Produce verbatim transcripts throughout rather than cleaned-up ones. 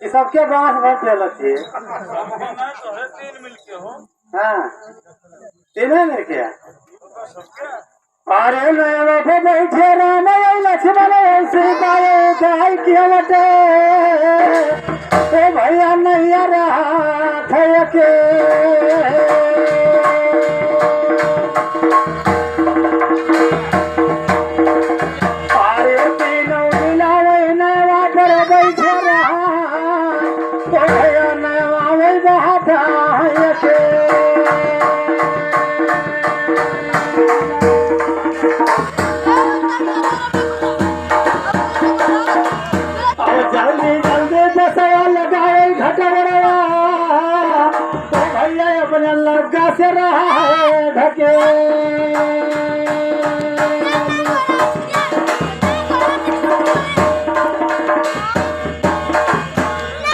ये सबके बांस भर देलक ये। हाँ, तीने मिल के। अरे नैवा पे बैठे राम, ए लक्ष्मण, ए सीता, ए गाय की अवटे। ए भैया, नैया रहा थे के। अरे तीनों मिलावे नैवा पर बैठे रहा। ओ भैया, नैवा वही बहाता है के। अरे जल्दी, जल्दी बसवा लगाए घटवरवा। ओ भैया, अपने लग्गा से रहा है ढके।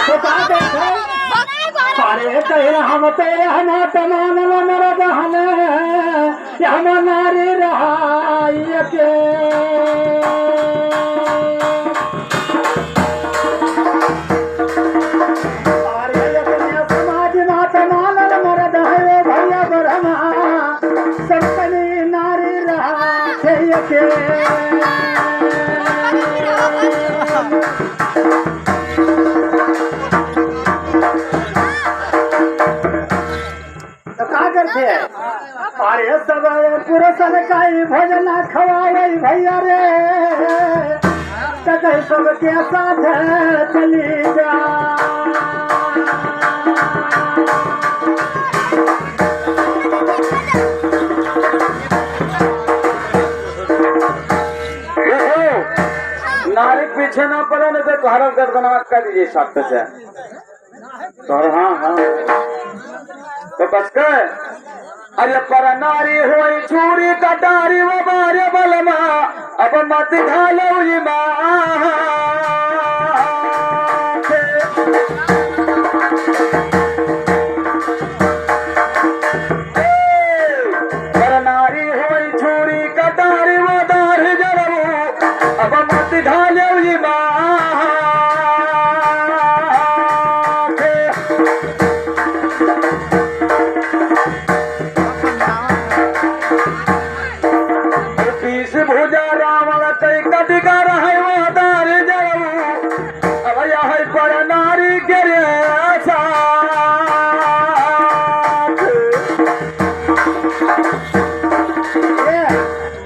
तो का देखे? अरे कहे हम तो यह ना तमान मरद हन, यह नारी रहाई के। अरे अपने समाज ना तमान मरद है वो भैया ब्रह्मा, सपनी नारी रहा के। तो का करते हैं? अरे सब पुरुषन का ही भोजना खवावे भैया रे, तो कहीं सबके साथ चली जा। ओहो, नारी पीछे ना पड़े, नहीं तो तुम्हारा गर्दना कर दीजिए सख्त से। तो हाँ, हाँ। तो बस के, अरे पर नारी होई छुरी कटारी वो मारे बलमा, अब मत घालो ई माँ। पर नारी होई छुरी कटारी वो दार जरबू, अब मत घालो ई माँ। बीस भुजा रावण तै कटि कर है वो दार जरबू। अब यह पर नारी के रे साथ। ए,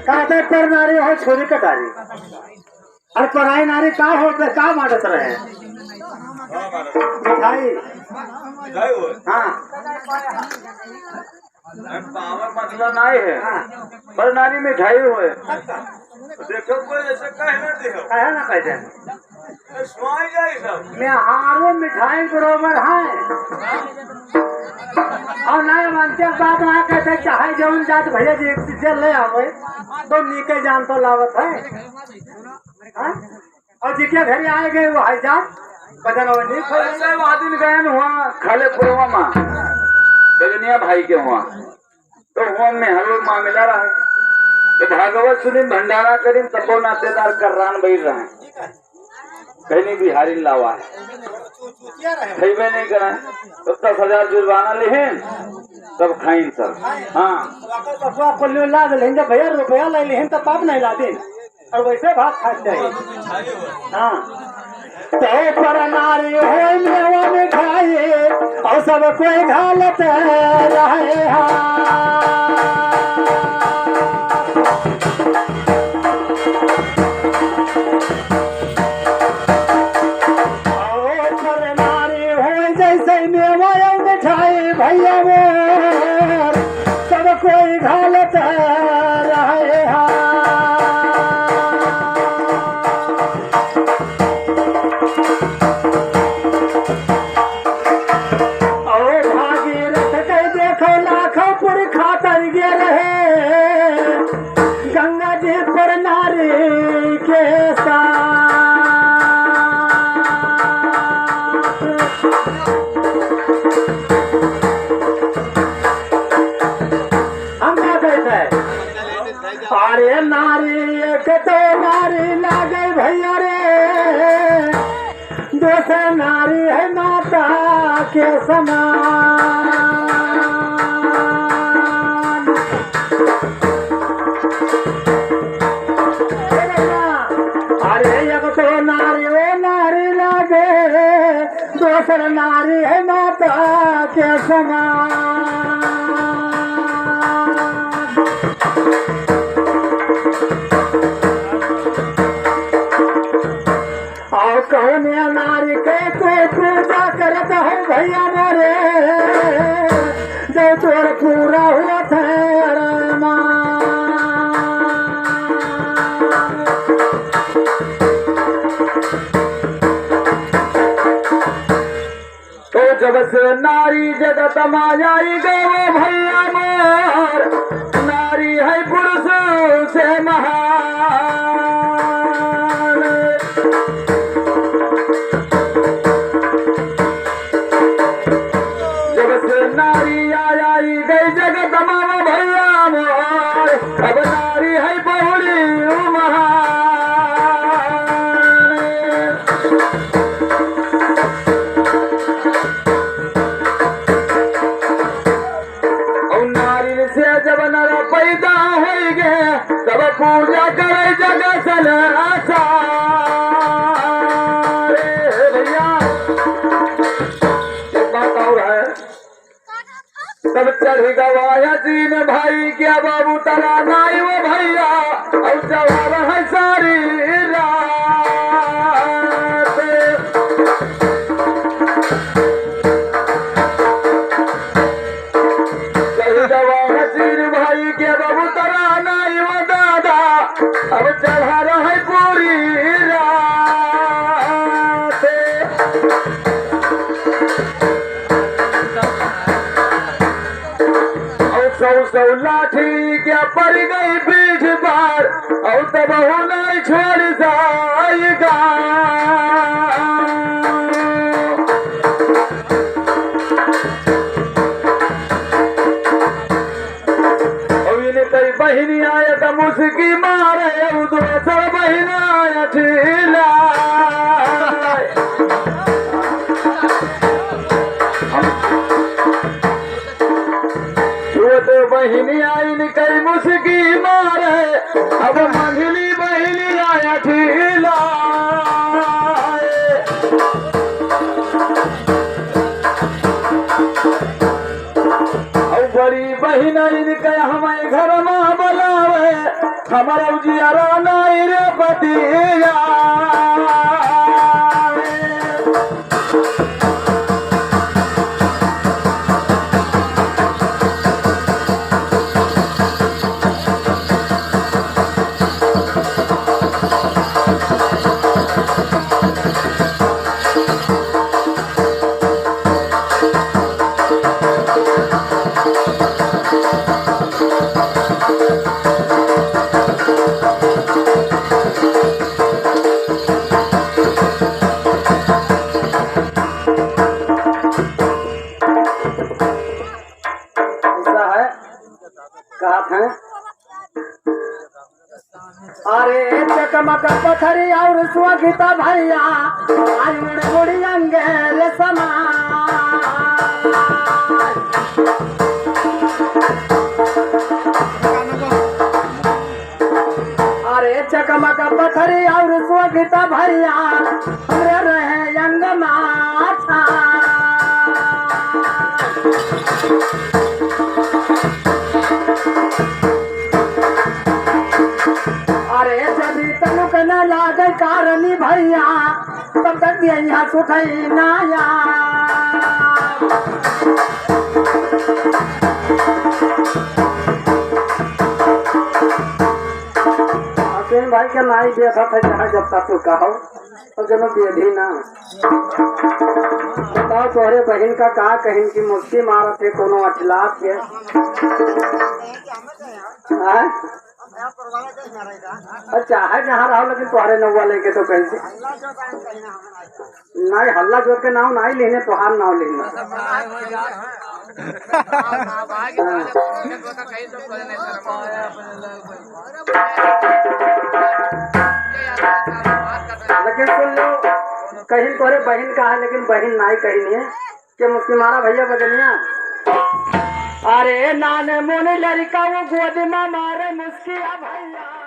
कहते पर नारी हो छुरी कटारी। अरे पराई नारी का होत, का मारत रहे? मिठाई। मिठाई होय। हाँ। अरे पावर मतलब नाई है। हाँ। पर नारी मिठाई होय। देखो कोई ऐसे कहे ना दे। कहे ना कह दे। अरे स्वाई जाए सब। मेहारो मिठाई बरोबर है। और नाई मानते बात ना कहते, चाहे जौन जात भैया जी एक चीज ले आवे, तो नीके जान तो लावत है। हाँ? और जिके घरे आए गए वो है जात, बदन और नीक हो। ऐसे वो दिन गए न हुआ, खाले पुरवा माँ, बजनिया भाई के हुआ। तो हुआ में हलो मामला रहा। तो भागवत सुनिन, भंडारा करिन, तब वो नातेदार कर्रान बैठ रहे। कहीं नहीं बिहारी लावा है। खइबे नहीं करा। तो दस हजार जुर्माना लिहिन, तब खाइन सब। हाँ। बसवा को ले ला दे, लेकिन जब भैया रुपया ले लेहिन, तब पाप नहीं ला दे। और वैसे भात खात जाए। हाँ। तो पर नारी होय मेवा मिठाई, और सब कोई घालत रहे। हाँ। और पर नारी होय जैसे मेवा और मिठाई भैया मोर, सब कोई घालत रहे। हाँ। ओ भागीरथ के देखो लाखों पुरखा तर गे रहे, गंगा जी के साथ। हम का कहते हैं? अरे नारी एक तो नारी लागे भैया रे, दूसर नारी है माता के समान। अरे एक तो नारी वो नारी लागे, दूसर नारी है माता के समान। और कौन नारी के तू पूजा करत है भैया मोरे, जो तोर पूरा हुआ था अरमान। तो जब से नारी जगत मा आई गए भैया मोर, नारी है पुरुष से महान। जब से नारी आई गई जगत मा भैया मोर, अब नारी है बहुरी महान। और नारी से जब नर पैदा होइगे, तब पूजा करे जग संसार। रे भैया, एक बात और है, तब चढ़ गवाया तीन भाई के बाबू तला नाई वो भैया, और जवाब है सारी रात। कही दवा हसीन भाई के बाबू तरा नाई वो दादा, अब चढ़ा रहे पूरी रात। और सौ सौ लाठी के पड़ गई पीठ पर, और तब हो नहीं छोड़ जाएगा। और इनकई बहिनी आए त मुस्की मारे, और दूसर बहिन आए ढीला। छोट बहिनी आए इनकई मुस्की मारे, अब मंझली बहिनी आए ढीला। और बड़ी बहिन इनके हमें घर मा बुलावे, हमारा जियरा नाई रे पतिया। ऐसा है, कहत हैं, अरे चकमक पथरी और स्वगिता भैया, आई उड़ उड़ी अंगेर समान। अरे चकमक पथरी और स्वगिता भैया, हमरे रहे अंग माथा। अरे जदी तनुक न लागे कारनी भैया, तब तक यहाँ सुखई ना यार। असीम भाई के नाई देखत है, जहाँ जब तक तू कहो, तो जनो बेधी ना। बताओ, तोहरे बहिन का का कहिन की मुस्की मारत है कोनो अठलात के? हाँ? अच्छा, है जहाँ रहो, लेकिन तुम्हारे नौवा लेके तो कहीं से। नहीं, हल्ला जोर के नाव नहीं लेने, तोहार नाव लेने। हाँ। लेकिन सुन लो, कहीं तोरे बहिन का है, लेकिन बहिन नहीं कहीं है। के मुस्की मारा भैया बजनिया। अरे नाने मोने लड़का वो गोद में मारे मुस्किया भैया।